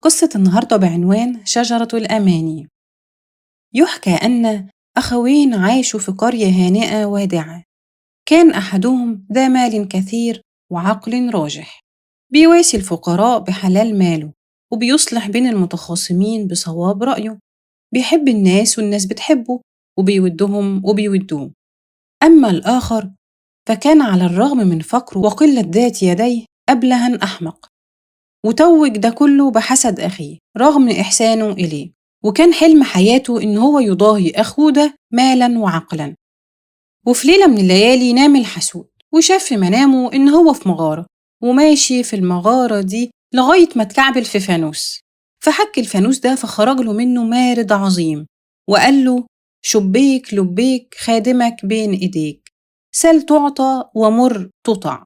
قصة النهاردة بعنوان شجرة الأماني. يحكى أن أخوين عاشوا في قرية هانئة وادعة، كان أحدهم ذا مال كثير وعقل راجح، بيواسي الفقراء بحلال ماله وبيصلح بين المتخاصمين بصواب رأيه، بيحب الناس والناس بتحبه وبيودهم وبيودوه. أما الآخر فكان على الرغم من فقره وقلة ذات يديه أبلها أحمق، وتوج ده كله بحسد أخيه رغم إحسانه إليه، وكان حلم حياته إن هو يضاهي أخوه ده مالا وعقلا. وفي ليلة من الليالي نام الحسود وشاف في منامه إن هو في مغارة، وماشي في المغارة دي لغاية ما اتكعبل في فانوس، فحك الفانوس ده فخرج له منه مارد عظيم وقال له: شبيك لبيك خادمك بين إيديك، سل تعطى ومر تطع.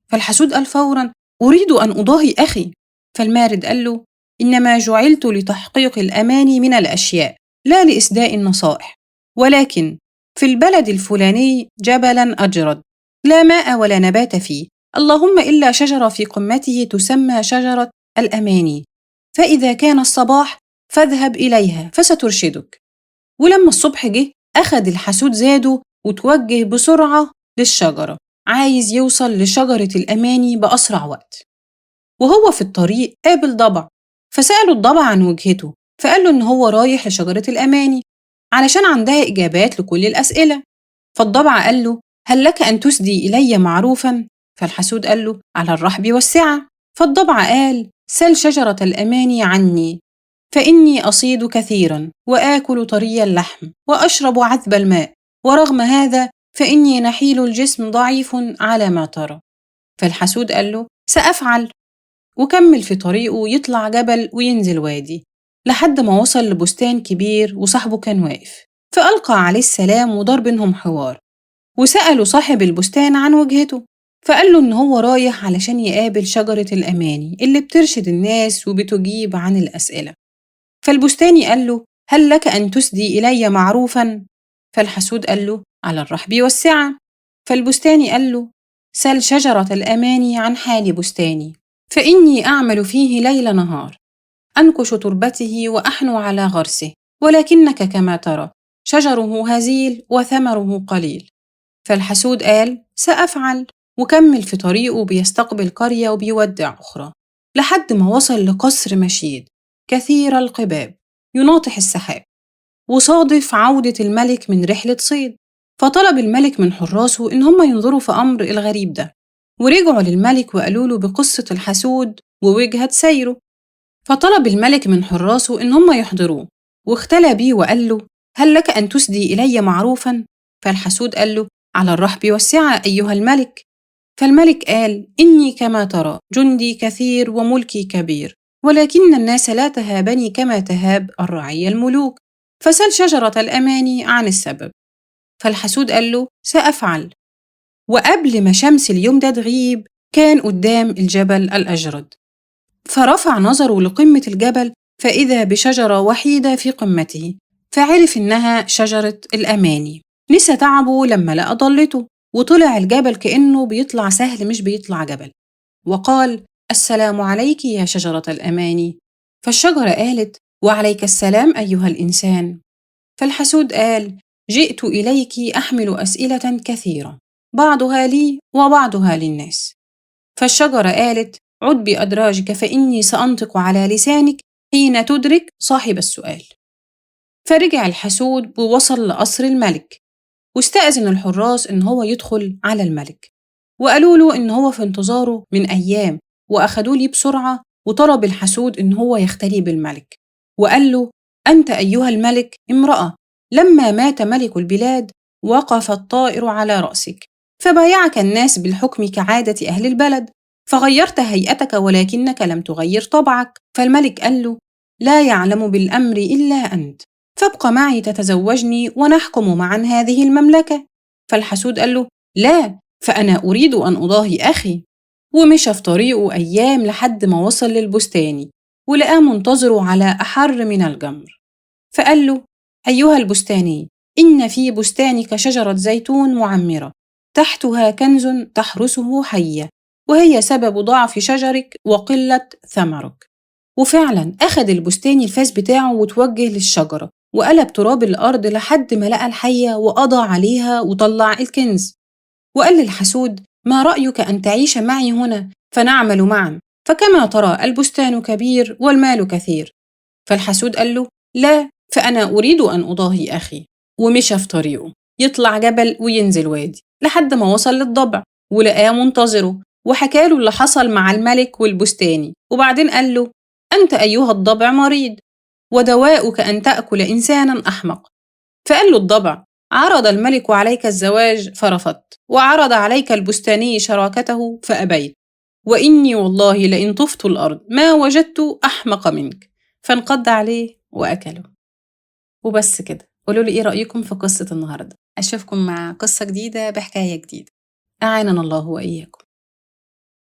فالحسود قال فورا: أريد أن أضاهي أخي. فالمارد قال له: إنما جعلت لتحقيق الأماني من الأشياء لا لإسداء النصائح، ولكن في البلد الفلاني جبلا أجرد لا ماء ولا نبات فيه، اللهم إلا شجرة في قمته تسمى شجرة الأماني، فإذا كان الصباح فاذهب إليها فسترشدك. ولما الصبح جه أخذ الحسود زاده وتوجه بسرعة للشجرة، عايز يوصل لشجرة الأماني بأسرع وقت. وهو في الطريق قابل ضبع، فسأله الضبع عن وجهته، فقال له إن هو رايح لشجرة الأماني علشان عندها إجابات لكل الأسئلة. فالضبع قال له: هل لك أن تسدي إلي معروفا؟ فالحسود قال له: على الرحب والسعة. فالضبع قال: سل شجرة الأماني عني، فإني أصيد كثيرا وآكل طري اللحم وأشرب عذب الماء، ورغم هذا فإني نحيل الجسم ضعيف على ما ترى. فالحسود قال له: سأفعل. وكمل في طريقه يطلع جبل وينزل وادي لحد ما وصل لبستان كبير وصاحبه كان واقف، فألقى عليه السلام ودار بينهم حوار، وسأله صاحب البستان عن وجهته، فقال له إن هو رايح علشان يقابل شجرة الأماني اللي بترشد الناس وبتجيب عن الأسئلة. فالبستاني قال له: هل لك أن تسدي إلي معروفا؟ فالحسود قال له: على الرحب والسعة. فالبستاني قال له: سل شجرة الأماني عن حال بستاني، فإني أعمل فيه ليل نهار، أنكش تربته وأحنو على غرسه، ولكنك كما ترى شجره هزيل وثمره قليل. فالحسود قال: سأفعل. وكمل في طريقه بيستقبل قرية وبيودع أخرى لحد ما وصل لقصر مشيد كثير القباب يناطح السحاب، وصادف عودة الملك من رحلة صيد، فطلب الملك من حراسه إن هم ينظروا في أمر الغريب ده، ورجعوا للملك وقالوا له بقصة الحسود ووجهة سيره. فطلب الملك من حراسه إن هم يحضروه، واختلى بيه وقال له: هل لك أن تسدي إلي معروفا؟ فالحسود قال له: على الرحب والسعة أيها الملك. فالملك قال: إني كما ترى جندي كثير وملكي كبير، ولكن الناس لا تهابني كما تهاب الرعية الملوك، فسل شجرة الأماني عن السبب. فالحسود قال له: سأفعل. وقبل ما شمس اليوم ده تغيب كان قدام الجبل الأجرد، فرفع نظره لقمة الجبل فإذا بشجرة وحيدة في قمته، فعرف إنها شجرة الأماني. نسى تعبه لما لقى ضلته، وطلع الجبل كأنه بيطلع سهل مش بيطلع جبل، وقال: السلام عليك يا شجرة الأماني. فالشجرة قالت: وعليك السلام أيها الإنسان. فالحسود قال: جئت إليك أحمل أسئلة كثيرة، بعضها لي وبعضها للناس. فالشجرة قالت: عد بأدراجك فإني سأنطق على لسانك حين تدرك صاحب السؤال. فرجع الحسود ووصل لقصر الملك، واستأذن الحراس إن هو يدخل على الملك، وقالوا له إن هو في انتظاره من أيام، وأخدوا لي بسرعة. وطلب الحسود إن هو يختلي بالملك، وقال له: أنت أيها الملك امرأة، لما مات ملك البلاد وقف الطائر على رأسك، فبايعك الناس بالحكم كعادة أهل البلد، فغيرت هيئتك ولكنك لم تغير طبعك. فالملك قال له: لا يعلم بالأمر إلا أنت، فابق معي تتزوجني ونحكم معا هذه المملكة. فالحسود قال له: لا، فأنا أريد أن أضاهي أخي. ومشى في طريقه أيام لحد ما وصل للبستاني، ولقاه منتظره على أحر من الجمر. فقال له: أيها البستاني، إن في بستانك شجرة زيتون معمرة تحتها كنز تحرسه حية، وهي سبب ضعف شجرك وقلة ثمرك. وفعلا أخد البستاني الفاس بتاعه وتوجه للشجرة وقلب تراب الأرض لحد ما لقى الحية وقضى عليها وطلع الكنز. وقال للحسود: ما رأيك أن تعيش معي هنا فنعمل معا، فكما ترى البستان كبير والمال كثير. فالحسود قال له: لا، فأنا أريد أن أضاهي أخي. ومشى في طريقه، يطلع جبل وينزل وادي لحد ما وصل للضبع ولقاه منتظره، وحكاله اللي حصل مع الملك والبستاني. وبعدين قال له: أنت أيها الضبع مريض، ودواؤك أن تأكل إنسانا أحمق. فقال له الضبع: عرض الملك عليك الزواج فرفضت، وعرض عليك البستاني شراكته فأبيت، وإني والله لئن طفت الأرض ما وجدت أحمق منك. فانقض عليه وأكله. وبس كده. قولوا لي إيه رأيكم في قصة النهاردة. أشوفكم مع قصة جديدة بحكاية جديدة. أعاننا الله وإياكم.